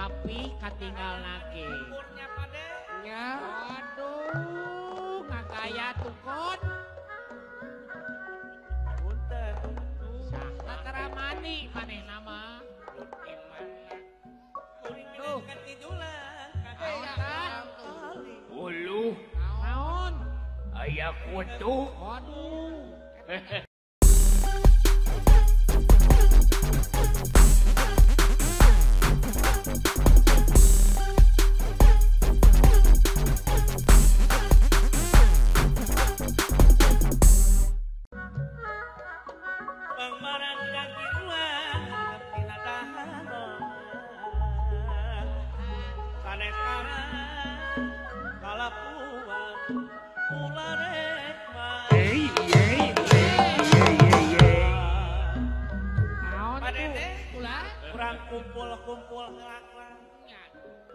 rapi katinggal nage. Nya. Aduh, ngagaya tukon. Punten. Saha karamani manehna mah. Tuh. Uluh. Naon? Aya kutu. Waduh. Kumpul-kumpul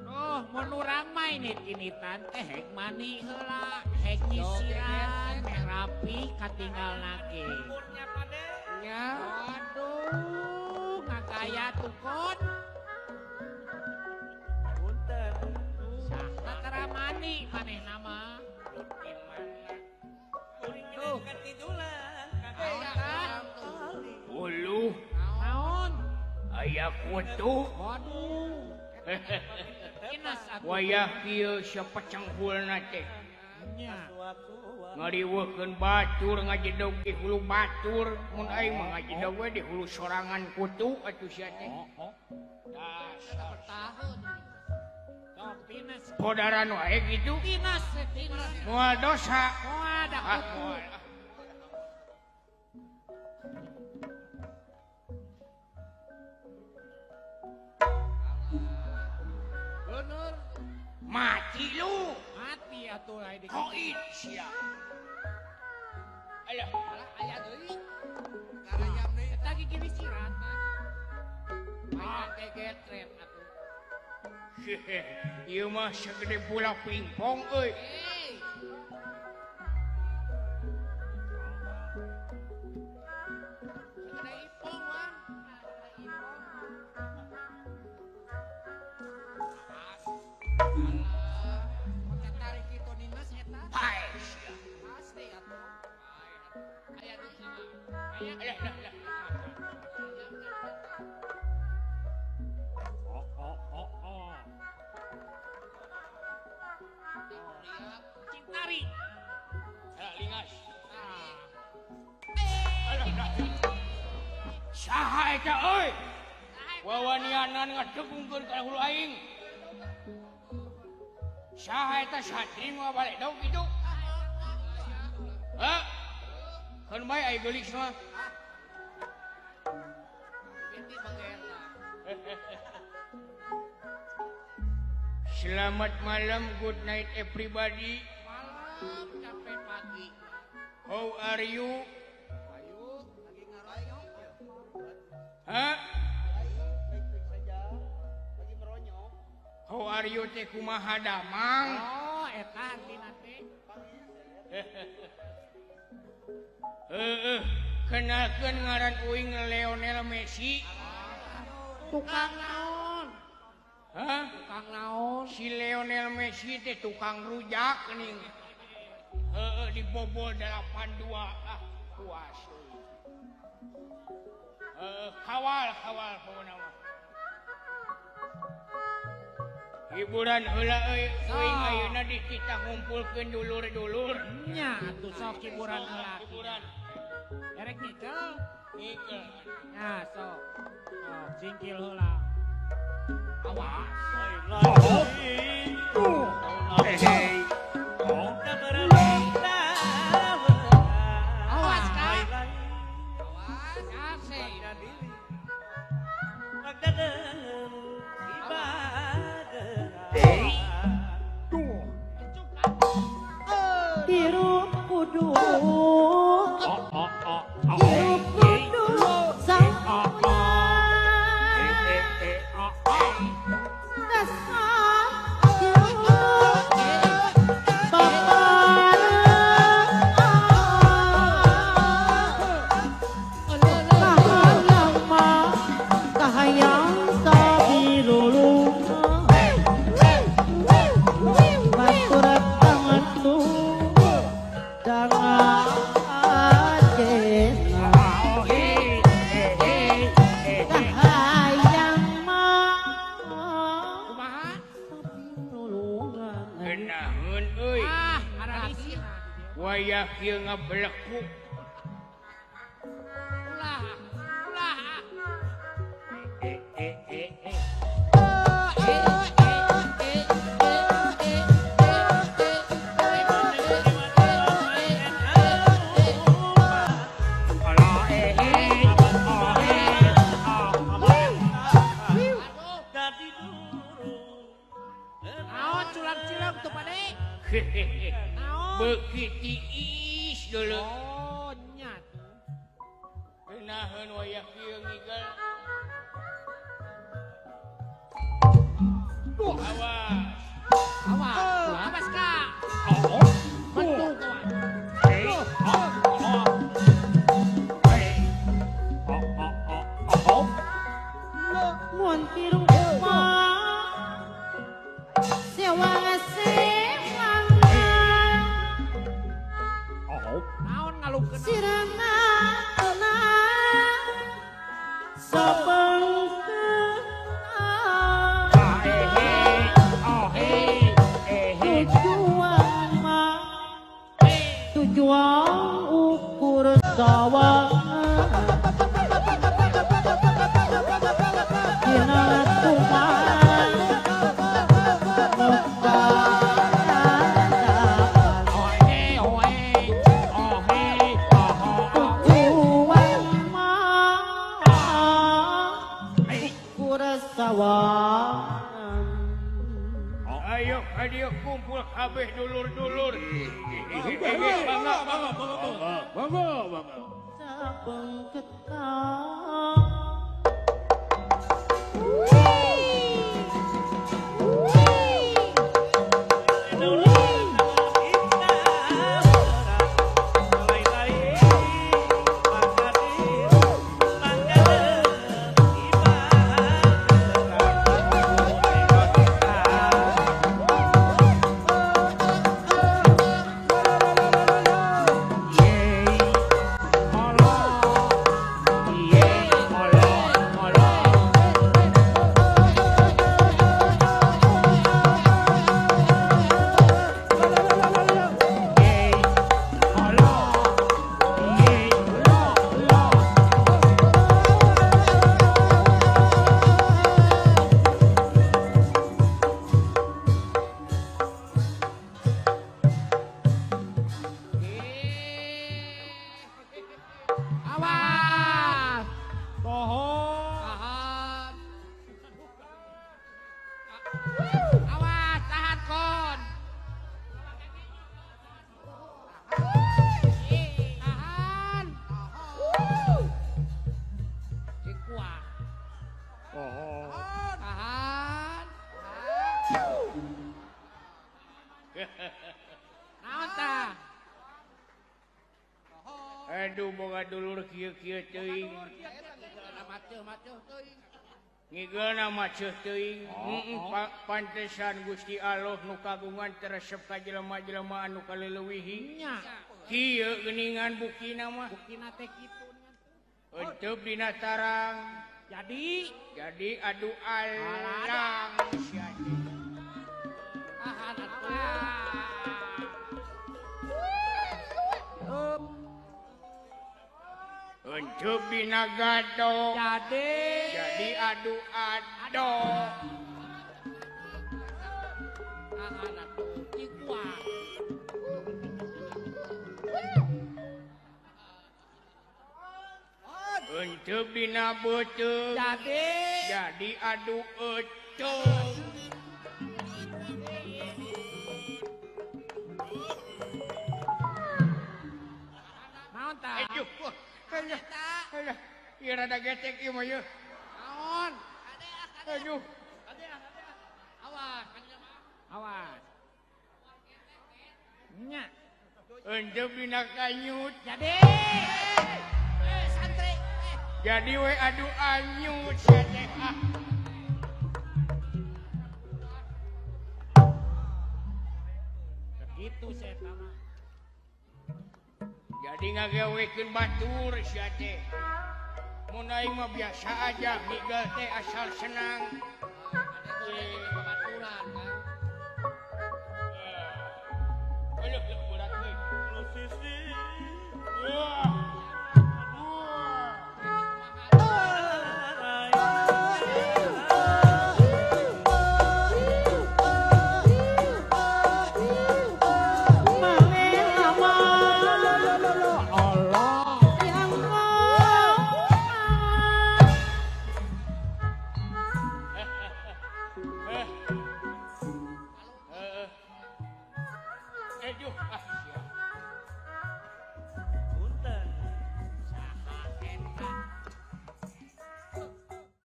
oh mun urang mah init-initan teh hek mani heula, hek nyisiran, meh rapi katinggal nage. Nya. Aduh, ngagaya tukon. Punten. Saha karamani manehna mah. Tuh. Uluh. Naon? Aya kutu. Waduh. Wayah kieu sapecenghulna teh. Ngariweukeun batur ngajedog di hulu batur, mun aing mah ngajedog we di hulu sorangan kutu atuh sia teh. Dasar. Bodaran wae kitu. Tinas, tinas. Moal dosa. Moal da kutu. Bener. Mati lu. Mati atuh lain di. Koit sia. Alah, alah aya deui. Karayam deui eta gigi sirat mah. Aya gegetret atuh. Ieu mah sagede bola pingpong euy. Sagede ipong wan. Cintari. Lingas. Saha eta euy? Wawanianan ngadegungkeun ka hulu aing. Saha eta satri nu baledog kitu? Hah? Keun bae ai geulis mah. Selamat malam, good night everybody. Malam sampai pagi. How are you? Ayo, lagi ngaronyok. Hah? Baik-baik saja. Lagi meronyok. How are you teh kumaha damang? Oh, eta artina teh. Heeh, kenalkeun ngaran uing Lionel Messi. Tukang naon? Hah? Tukang naon? Si Lionel Messi teh tukang rujak nih. Heeh, dibobol 8-2. Ah, puas. Heeh, kawal pokona mah. Hiburan heula euy, euy ayeuna dititah ngumpulkeun dulur-dulur. Nya atuh sok hiburan heula. Hiburan. Erek nikel? Nikel. Nya sok. Sok singkil heula. Awas. Awas kak. Awas asik. Hirup kudu, hirup kudu sampurna. Dasar Wayah kieu ngabelekuk. Ulah, ulah. Beuki tiis dulu. Oh, nya tuh. Geunaheun wayah kieu ngigel. Awas. Awas. Awas ka. Bentuk kawan. Mun tirupa sewang naon ngalukeun sirana tujuan mah tujuan ukur sawah dina tuman tujuan mah ukur sawah. Ayo, ayo kumpul kabeh dulur-dulur. Bangga, bangga, bangga, bangga. Sabeng ketok. Awas. Tahan. Awas, tahan kon. Tahan. Sing kuat. Tahan. Naon tah? Aduh, boga dulur kieu-kieu teuing. Ngigeuna maceuh teuing. Pantesan Gusti Allah nu kagungan teu resep ka jelema-jelema anu kaleuwihi. Nya. Kieu geuningan bukina mah. Bukina teh kitu. Eunteup dina tarang. Jadi adu alang sia teh. Tahan atuh. Eunteup dina gado. Jadi adu ado. Tahan atuh, cing kuat. Eunteup dina beuteung. Jadi adu euteung. Naon tah? Aduh. Alah, ieu rada getek ieu mah ieu. Naon? Aduh. Awas, awas. Nya. Eunteup dina kanyut. Jadi santri. Jadi we adu anyut sia teh. Ah. Begitu saya mah. Jadi ngagawekeun batur sia teh. Mun aing mah biasa aja migel teh asal senang.